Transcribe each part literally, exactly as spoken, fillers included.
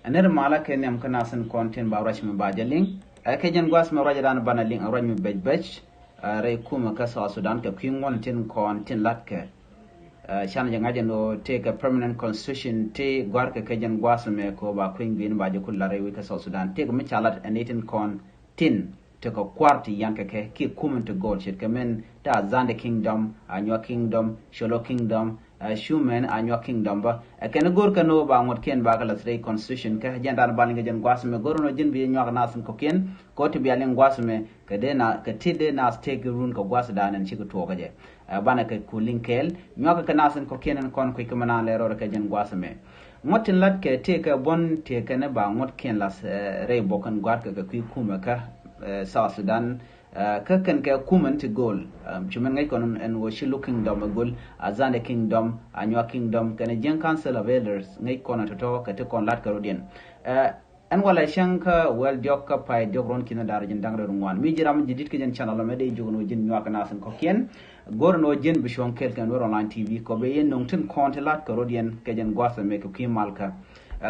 Ɛ nɛr malä kɛ nhiam kä nasin kɔn tin ba ruac mi ba jɛ liŋ. Ɛ kɛ jɛn gua̱a̱th mi ruac dan banɛ liŋ ɛ ruac mi bɛc bɛc. Ɛ rɛy kumɛ kä South Sudan kɛ kui̱ ŋuɔ̱n tin kɔn tin latkɛ. Ɛ canɛ jɛ ŋa̱c ɛn ɣöö tëëkɛ permanent constitution ti gua̱a̱rkɛ kɛ jɛn gua̱a̱th mɛ kɛ ɣöö ba kui̱ gui̱n ba jɛ kul la rɛy wi̱c kä South Sudan tëëkɛ mi ca lat ɛ ni tin kɔn tin tekɛ kua̱r ti yan kɛ kɛ kiɛ kumɛn ti go̱o̱l ce̱tkɛ mɛn ti Azande kingdom, Anyuak kingdom, Sholo kingdom, ɛ cumɛn Anyuak kingdom bä. Ɛ kɛn go̱o̱r kɛn ɣöö ba ŋuɔ̱tkiɛn ba kɛ lath rɛy constitution kɛ jɛn dan ba liŋ kɛ jɛn gua̱a̱th mɛ go̱o̱r ɛn ɣöö ji̱n bi nyuak nath in kɔ̱kiɛn kɛ ɣöö ti bia liŋ gua̱a̱th mɛ kɛ dee na kɛ ti dee nath tëëk run kɛ gua̱a̱th dan ɛn cikɛ tuɔɔk kɛ jɛ. Ɛ banɛ kɛ ku liŋ kɛɛl nyuak kɛ nath in kɔ̱kiɛn ɛn kɔn kui̱ kɛ mɛ naan lɛ rɔɔd kɛ jɛn gua̱a̱th mɛ. Ŋuɔ̱t tin lat kɛ tëëkɛ buɔ̱n tëëkɛ ni ba ŋuɔ̱t kiɛn lath rɛy buɔk kɛn gua̱a̱r kɛ kɛ kui̱ kumɛ kä South Sudan. Kä kɛn kɛ kumɛn ti go̱o̱l. Cumɛn ŋäc kɔn ɛn wä ci Shilluk kingdom ɛ go̱o̱l, Azande kingdom, Anyuak kingdom kɛn Jieng Council of Elders ŋäc kɔn ɛ tɔ̱tɔ̱ kɛ ti kɔn lat kɛ rɔ̱diɛn. Ɛn walɛ cäŋ kä wäl diɔ̱k kä pay diɔ̱k ruɔ̱n ki̱n da̱r ji̱n da̱ŋ rɛw ŋuan. Mi ji̱ ram ji̱ di̱t kä jɛn channel mɛ dee jiök ni wä ji̱n nyuak kɛ nath in kɔ̱kiɛn. Go̱r ni wä ji̱n bi cuɔ̱ŋ kɛɛl kɛn Nuer Online T V kɔ ben yɛn no̱ŋ tin kɔn ti lat kɛ rɔ̱diɛn kɛ jɛn gua̱th mɛ kɛ kui̱ mal kä.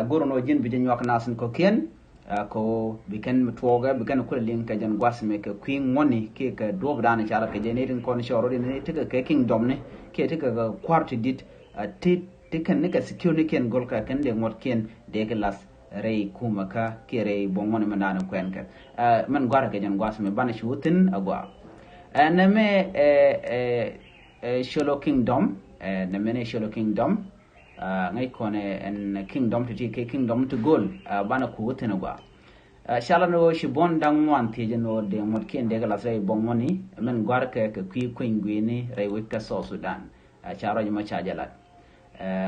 Go̱r ni wä ji̱n bi jɛ nyuak kɛ nath in kɔ̱kiɛn. Kɛ ɣöö bi kɛn mi tuɔɔkɛ bi kɛn kulɛ liŋ kɛ jɛn gua̱th mɛ kɛ kui̱ ŋuɔ̱ni kiɛ kɛ duɔ̱ɔ̱p dan ca lat kɛ jɛ ni tin kɔn cɔɔr rɔ̱diɛn ni ti kɛ kɛ kingdom ni kiɛ ti kɛ kɛ kua̱r ti di̱t. Ti ti kɛn ni kɛ security kiɛn go̱l kɛ kɛn dee ŋuɔ̱tkiɛn dee kɛ lath rɛy kumɛ kä kiɛ rɛy buɔ̱ŋ mɔni mɛ naan kuɛn kɛ. Mɛn gua̱rä kɛ jɛn gua̱th mɛ banɛ cu thi̱n a gua̱a̱. Nɛ mɛ Sholo kingdom, nɛ mɛn Sholo kingdom. Ŋäc kɔn ɛn kingdom ti ti kɛ kingdom ti go̱o̱l. Banɛ ku thi̱n a gua̱a̱. Calä ni ɣöö ci buɔ̱n da̱ŋ ŋuan thiecä ni ɣöö dee ŋuɔ̱tkiɛn dee kɛ lath rɛy buɔ̱ŋ mɔni mɛn gua̱rä kɛ kɛ kui̱ kueny gui̱ni rɛy wec kä South Sudan. Ca ruac mɔ ca jɛ lat.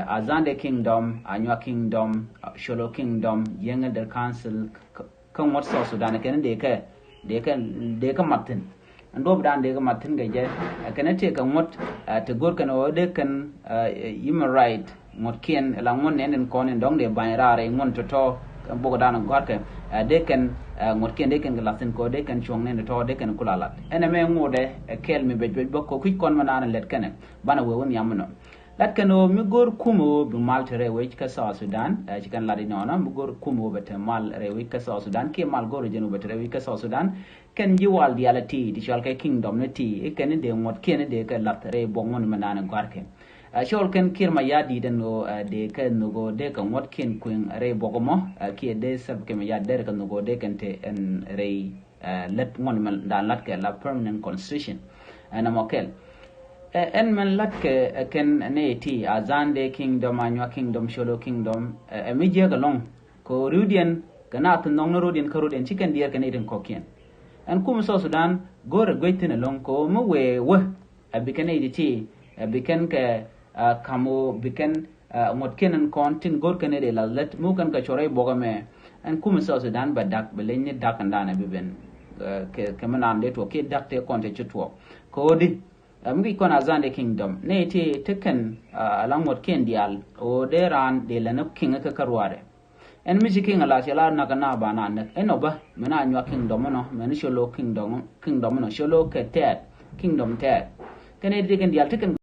Azande kingdom, Anyuak kingdom, Sholo kingdom, Jieng Elder Council, kä ŋuɔ̱t South Sudan kɛn dee kɛ dee kɛ dee kɛ mat thi̱n. Ɛn duɔ̱p dan dee kɛ mat thi̱n kɛ jɛ. Kɛn tëë kɛ ŋuɔ̱t ti go̱r kɛn ɣöö dee kɛn human right ŋuɔ̱tkiɛn la ŋuɔ̱t nɛn in kɔn in dɔ̱ŋ dee ba̱ny raar in ŋuɔ̱n tɔ̱tɔ̱. Bok dan gɔ̱a̱rkɛ dee kɛn ŋuɔ̱tkiɛn dee kɛn kɛ lath thi̱n kɛ ɣöö dee kɛn cuɔ̱ŋ nɛn tɔ̱tɔ̱ dee kɛn kula lat. Ɛn ɛmɛ ŋotdɛ ɛ kɛɛl mi bɛc bɛc bä kɛ kui̱c kɔn mɛ naan lɛt kɛnɛ banɛ wee wä nhiam mi nɔ. Lat kɛn ɣöö mi go̱r kumɛ ɣöö bi mal te rɛy wec kä South Sudan. Ci kɛn lat inɔnɔ mi go̱r kumɛ ɣöö bɛ te mal rɛy wec kä South Sudan kiɛ mal go̱r jɛn ɣöö bɛ te rɛy wec kä South Sudan. Kɛn ji̱ wal diaal ti ti cɔal kɛ kingdom ni ti i̱ kɛn i̱ dee ŋuɔ̱t kiɛn i̱ dee kɛ lath rɛy buɔk ŋuɔ̱n mɛ naan i̱ gɔ̱a̱rkɛ. Cɔl kɛn Kiir Mayardit ɛn ɣöö dee kɛ nhök ɣöö dee kɛ ŋuɔ̱t kiɛn kueŋ rɛy buɔk mɔ kiɛ dee Salva Kiir Mayardit dee kɛ nhök ɣöö dee kɛn te ɛn rɛy lät ŋuɔ̱n mɛ daan latkɛ la permanent constitution. Ɛn ɛmɔ kɛl ɛn mɛn latkɛ kɛn nɛy ti Azande kingdom, Anyuak kingdom, Sholo kingdom. Ɛ mi jiäk ɛlɔ̱ŋ kɛ ɣöö ri̱wdiɛn kɛ naath ti nhɔk ni ro̱diɛn kä ro̱diɛn ci kɛn diɛɛr kɛ nɛy tin kɔ̱kiɛn. Ɛn kum South Sudan go̱o̱rɛ guec thi̱n ɛlɔ̱ŋ kɛ ɣöö mi wëë wä ɛ bi kɛn nɛy ti ti ɛ bi kɛn kɛ kam ɣöö bi kɛn ŋuɔ̱tkiɛn ɛn kɔn tin go̱o̱r kɛn nɛy dee lath lät mi wä kɛn kɛ cuɔr rɛy buɔk ɛmɛ. Ɛn kum South Sudan bɛ dak bɛ leny ni dak ɛn daanɛ bi ben kɛ mi naan dee tuɔɔk kiɛ dak tëë kɔn tëë ci tuɔɔk kɛ ɣöö di. Mi guic kɔn Azande kingdom nɛy ti ti kɛn ala ŋuɔ̱tkiɛn diaal ɣöö dee raan dee lät ni kiŋ kä kä ruaadɛ. Ɛn mi ci kiŋ a la cɛ la nak na ba na näk ɛn ɔ bä mɛ na Anyuak kingdom ɛnɔ mɛ ni Sholo kingdom kingdom ɛnɔ Sholo kɛ tɛɛt kingdom tɛɛt. Kɛn ɛ ti kɛn diaal ti kɛn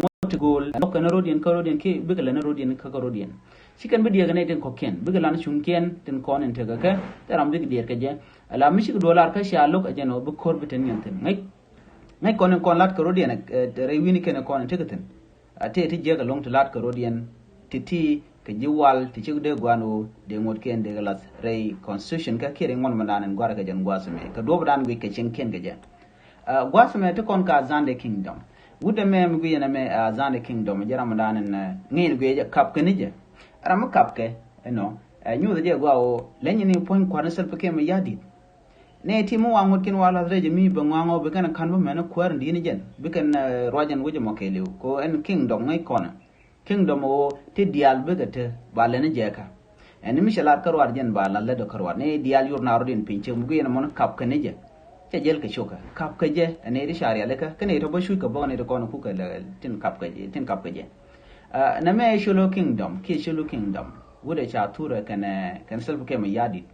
ŋuɔ̱t ti go̱o̱l ɛn ɔ kɛn ro̱diɛn kä ro̱diɛn ki bikɛ lɛn ro̱diɛn kä kä ro̱diɛn. Ci kɛn bi diɛɛk kɛn ɛ tin kɔ̱kiɛn bikɛ lan cuŋkiɛn tin kɔn in tekɛ kɛ tɛ ram bikɛ diɛɛr kɛ jɛ. Ala mi ci kɛ duɔl ar kä cia lo̱k ɛ jɛn ɔ bi ko̱r bi tin yɛn thi̱n ŋäc. Ŋäc kɔn in kɔn lat kɛ ro̱diɛn rɛy wi̱ni kɛn in kɔn in tekɛ thi̱n. A tëë ti jiäk ɛlɔ̱ŋ ti laat kɛ ro̱diɛn ti ti kɛ ji̱ wal ti cik dee gua̱a̱n ɣöö dee ŋuɔ̱tkiɛn dee kɛ lath rɛy constitution kä kiɛ rɛy ŋuɔ̱n mɛ daan ɛn gua̱a̱r kɛ jɛn gua̱a̱th mɛ kɛ duɔ̱p daan guic kɛ cieŋkiɛn kɛ jɛ. Gua̱a̱th mɛ ti kɔn kɛ Azande kingdom. Wut ɛmɛ mi guic ɛn ɛmɛ Azande kingdom jɛ ram mɛ daan ɛn ŋi̱i̱n guic jɛ kap kɛ ni jɛ. Ram mi kap kɛ ɛnɔ nyuuth jɛ gua̱a̱ ɣöö leny ni puɔ̱ny kua̱r ni Salva Kiir Mayardit. Nɛ ti mi wa ŋuɔ̱tkiɛn wa lath rɛc mi bɛ ŋɔaŋ ɔ bi kɛn ka̱n bi mɛn kuäär in di̱i̱n jɛn bi kɛn ruac ɛn wec ɛmɔ kɛɛliw ko ɛn kingdom ŋäc kɔnɛ. Kingdom ɣöö ti diaal bikɛ te ba lɛn jɛ kä. Ɛn mi cɛ lat kä ruaar jɛn ba lath lät ɔ kä ruaar ni diaal yur na rɔ̱diɛn piny cek mi guiɛn ɛmɔn kap kɛ ni jɛ. Cɛ jɛl kɛ cokɛ kap kɛ jɛ ɛn ni ti ca rialikä kɛn ni tɔ bä cuc kɛ bäk ni ti kɔn kukɛ tin kap kɛ jɛ tin kap kɛ jɛ. Nɛ mɛ Sholo kingdom kiɛ Sholo kingdom wut ɛ ca thurɛ kɛn kɛn Salva Kiir Mayardit.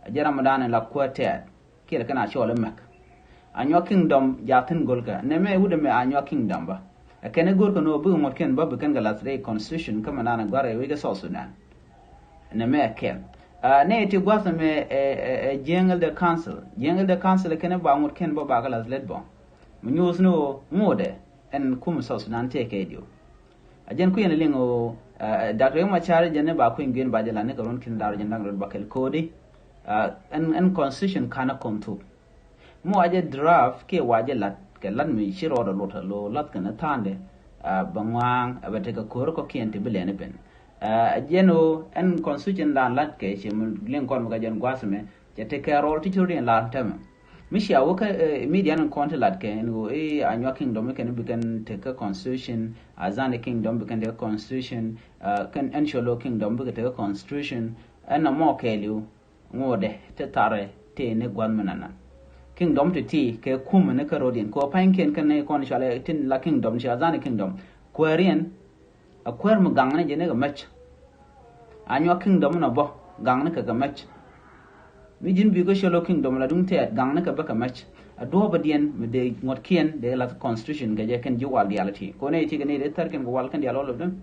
A jɛ ram dan in la kuäär tɛɛt kiɛ lɛ kɛn a cɔɔl imɛk. Anyuak kingdom jathin go̱lkä nɛ mɛ wut ɛmɛ Anyuak kingdom bä. Ɛ kɛn i̱ go̱rkä ni ɣöö bikɛ ŋuɔ̱tkiɛn bä bi kɛn kɛ lath rɛy constitution kä mɛ naan ɛ gua̱r rɛy wec kä South Sudan. Nɛ mɛ ɛ kɛl. Nɛ ti gua̱th mɛ ɛ Jiɛŋ Elder Council. Jiɛŋ Elder Council kɛn ba ŋut kɛn bä ba kä lath lɛt bä. Mi nyuuth ni ɣöö ŋuudɛ ɛn kum South Sudan tëë kɛ diw. A jɛn kui̱ ɛn liŋ ɣöö Doctor Riek Machar jɛn ni ba kui̱ ŋui̱n ba jɛ la ni kɛ run kin da̱r jɛn da̱ŋ run ba kɛl ko̱di. Ɛn constitution ka̱n a kom thuk. Mi wa jɛ draft kiɛ wa jɛ lat kɛ lat mi ci rɔɔdɛ lot a lo lath kɛn tha̱a̱ndɛ. Bɛ ŋua̱a̱ŋ a bɛ tekɛ ko̱r kɔ̱kiɛn ti bi lɛn i̱ ben. A jɛn ɣöö ɛn constitution dan lat kɛ ci mi liŋ kɔn mi kɛ jɛn gua̱a̱th mɛ cɛ tekɛ rɔɔl ti ci rɔɔdiɛn lar tämɛ. Mi cia wä kä media ni kɔn ti lat kɛ ɛn ɣöö i̱ Anyuak Kingdom ikɛn bi kɛn tekɛ constitution, Azande Kingdom bi kɛn tekɛ constitution, kɛn ɛn Sholo Kingdom bi kɛ tekɛ constitution. Ɛn nɔmɔ kɛɛliw ŋuudɛ ti tharɛ ti ni gua̱th mi nanan. Kingdom ti ti kɛ kum ni kä rɔɔdiɛn kɛ ɣöö pa̱nykiɛn kɛn ni kɔn cualɛ tin la kingdom cia Azande Kingdom. Kuääriɛn a kuäär mi gaŋni jɛ ni kɛ mɛc. Anyuak Kingdom ni bä gaŋni kɛ kɛ mɛc. Mi ji̱n bi kä Sholo Kingdom la duŋ tɛɛt gaŋni kɛ bä kɛ mɛc. A duɔ̱ɔ̱pädiɛn mi dee ŋuɔ̱tkiɛn dee lath constitution kɛ jɛ kɛn ji̱ wal diaal ti kɛ ɣöö ni ti kɛ ni dee thär kɛn kɛ wal kɛn diaal all of them.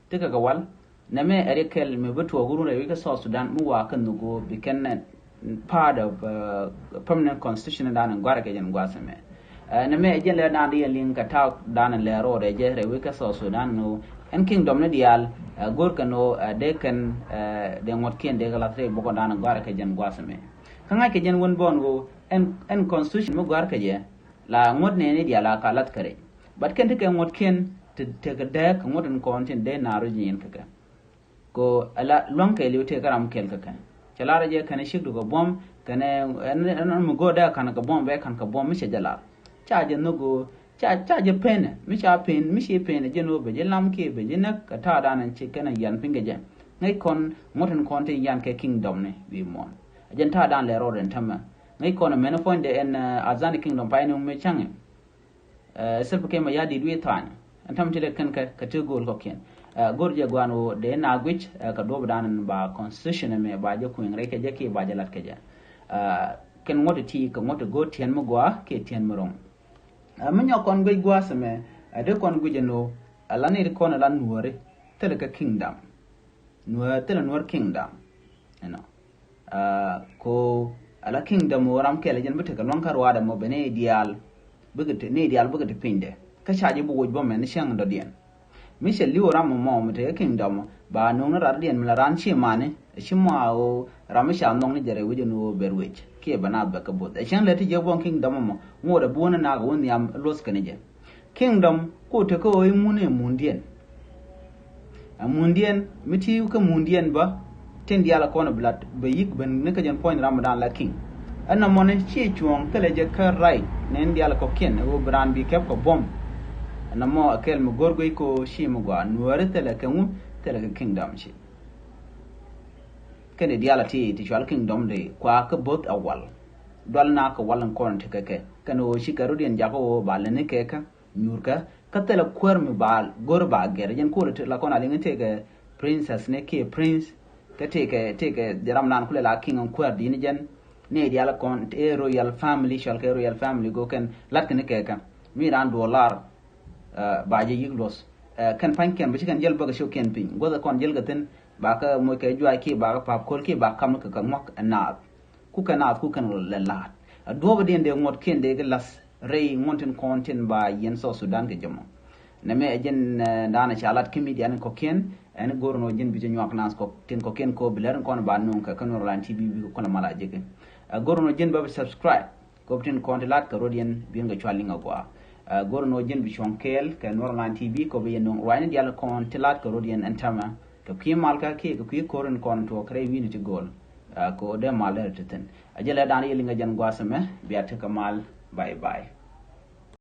Ti kɛ kɛ wal. Nɛmɛ ɛ ri kɛl mi bi tuɔɔk run rɛy wi̱c kä South Sudan mi wa kä nhuk ɣöö bi kɛn nɛ part of permanent constitution dan in gua̱rɛ kɛ jɛn gua̱a̱th mɛ. Nɛmɛ ɛ jɛn lɛ dan di yɛn liŋ kɛ ta̱a̱k dan in lɛ ro̱o̱dɛ jɛ rɛy wi̱c kä South Sudan ni ɣöö ɛn kingdom ni diaal go̱r kɛn ɣöö dee kɛn dee ŋuɔ̱tkiɛn dee kɛ lath rɛy bukɔn dan in gua̱rɛ kɛ jɛn gua̱a̱th mɛ. Kä ŋa̱c kɛ jɛn wän bɔn ɣöö ɛn constitution mi gua̱rɛ kɛ jɛ la ŋuɔ̱t nɛɛni diaal a ka lath kɛ rɛy. But kɛn ti kɛ ŋuɔ̱tkiɛn ti tekɛ dääk kɛ ŋuɔ̱t in kɔn tin dee naar rɔ ji̱ nyin kɛ kɛ. Ko ala lua̱ŋ kɛɛliw tëë kä ram kɛl kä kɛn. Cɛ lar jɛ kɛn cikdu kɛ buɔ̱m kɛn ɛn mi go̱o̱r dee ka̱n kɛ buɔ̱m bɛ ka̱n kɛ buɔ̱m mi cɛ jɛ lar. Ca jɛ nhök go̱o̱r ca ca jɛ penɛ mi ca pen mi ci penɛ jɛ no̱o̱ bɛ jɛ lam kiɛ bɛ jɛ näk kɛ ta̱a̱ da̱a̱n ɛn ci kɛn ɛn yian piny kɛ jɛ. Ŋäc kɔn ŋuɔ̱t in kɔn ti yian kɛ kingdom ni wi̱i̱ muɔ̱ɔ̱n. Ɛ jɛn ta̱a̱ da̱a̱n lɛ rɔɔd ɛn tämɛ. Ŋäc kɔn ɛmɛn puɔ̱nydɛ ɛn Azande Kingdom pay ni mi cäŋ. Ɛ Salva Kiir Mayardit wi̱i̱ tha̱a̱ny. Ɛn täm ti lɛ kɛn kɛ kɛ ti go̱o̱l kɔ̱kiɛn. Ɛ go̱r jɛ gua̱a̱n ɣöö dee na guic ɛ kɛ duɔ̱ɔ̱p dan ba constitution ɛmɛ ba jɛ kueŋ rɛy kɛ jɛ kiɛ ba jɛ lat kɛ jɛ. Ɛ kɛn ŋuɔ̱t ti kɛ ŋuɔ̱t ti go̱o̱r tiɛn mi gua̱a̱ kiɛ tiɛn mi ro̱ŋ. Ɛ mi nyɔk kɔn guic gua̱a̱th ɛmɛ ɛ dee kɔn guic ɛn ɣöö ɛ la ni ri kɔn ɛ la nuääri thilɛ kɛ kingdom. Nuäär thilɛ Nuäär kingdom. Ɛnɔ ko ala kingdom wä ram kɛl jɛn bi tekɛ luaŋ kä ruaadɛ mɔ bɛ ni diaal. Bikɛ ti ni diaal bikɛ ti pinydɛ kä ca ji̱ bi woc bä mɛn ni cäŋ dɔ̱diɛn. Mi cɛ li̱w ram mɔ mɔ mi tekɛ kingdom ba nuŋ ni rat diɛn mi la ran ci mani. Ci mɔ a ɣöö ram mi ca nhɔk ni jɛ rɛy wec ɛn ɣöö bɛ ruec kiɛ bɛ naath bɛ kɛ both ɛ cäŋ lɛ ti jiäk buɔ̱ŋ kingdom mɔ ŋot ɛ buɔ̱n ni naak ɛ wä nhiam luɔth kɛn jɛ. Kingdom ku te kä ɣöö i̱ mun ɛ mundiɛn. Ɛ mundiɛn mi ti kä mundiɛn bä tin diaal kɔn bi lat bɛ yik ben ni kä jɛn puɔ̱ny ram dan la king. Ɛn nɔmɔ ni ci cuɔ̱ɔ̱ŋ thilɛ jɛ kä right ni in diaal kɔ̱kiɛn ɛ ɣöö bi raan bi kɛp kɛ buɔ̱m. Ɛn nɔmɔ ɛ kɛl mi go̱r guic ko ci mi gɔaa nuääri thilɛ kɛ ŋu thilɛ kɛ kingdom ci. Kɛn diaal a ti ti cual kingdom di kua kä both a wal. Dual na kä wal in kɔn ti kɛ kɛ kɛn ɣöö ci kɛ rut yɛn jakä ɣöö ba lɛ ni kɛ kä. Nyuurkä kä thilɛ kuäär mi ba go̱r ba gɛr jɛn kuɔl ti la kɔn a liŋ tëëkɛ princess ni kiɛ prince. Kä tëëkɛ tëëkɛ ram nan kulɛ la king kuäär di̱n jɛn. Ni dial kɔn ɛ royal family cɔl kɛ royal family go kɛn lat kɛn kɛ kä mi ran duɔlar. Ba jɛ yik luɔth kɛn pa̱ny kɛn bi ci kɛn jɛl bäkɛ cok kɛn piny guɔth kɔn jɛl kɛ thin. Ba kä moc kɛ juac kiɛ ba kä pap ko̱l kiɛ ba kam kɛ kɛ ŋuak ɛ naath. Ku kɛ naath ku kɛn lɛ laat a duɔ̱ɔ̱p diɛn dee ŋuɔt kiɛn dee kɛ lath. Rɛy ŋuɔ̱n tin kɔn tin ba yɛn South Sudan kɛ jɔmɔ. Nɛmɛ ɛ jɛn daanɛ ca lat kä midian kɔ̱kiɛn. Ɛn go̱r nɔ jɛn bi jɛ nyuak naath kɔk tin kɔ̱kiɛn kɔ bi lɛr kɔn ba nuŋ kɛ kä Nuɔr Online T V bi kɔn mal a jɛ kɛ. Ɛ go̱r nɔ jɛn ba bi subscribe kɔ bi tin kɔn ti lat kɛ rot yɛn bi yɛn kɛ cual liŋ a gɔaa. Ɛ go̱r nɔ jɛn bi cuɔ̱ŋ kɛɛl kɛ Nuɔr Online T V kɔ bi yɛn nuŋ ruacni dial kɔn ti lat kɛ rot yɛn ɛn tämɛ. Kɛ kui̱ mal kä kiɛ kɛ kui̱ ko̱r in kɔn tuɔɔk rɛy wi̱ni ti go̱o̱l. Kɛ ɣöö dee mal dee rɛ ti thi̱n a jɛ lɛ da̱a̱n yɛ liŋ a jɛn gua̱a̱th ɛmɛ bia tekɛ mal. Bye bye.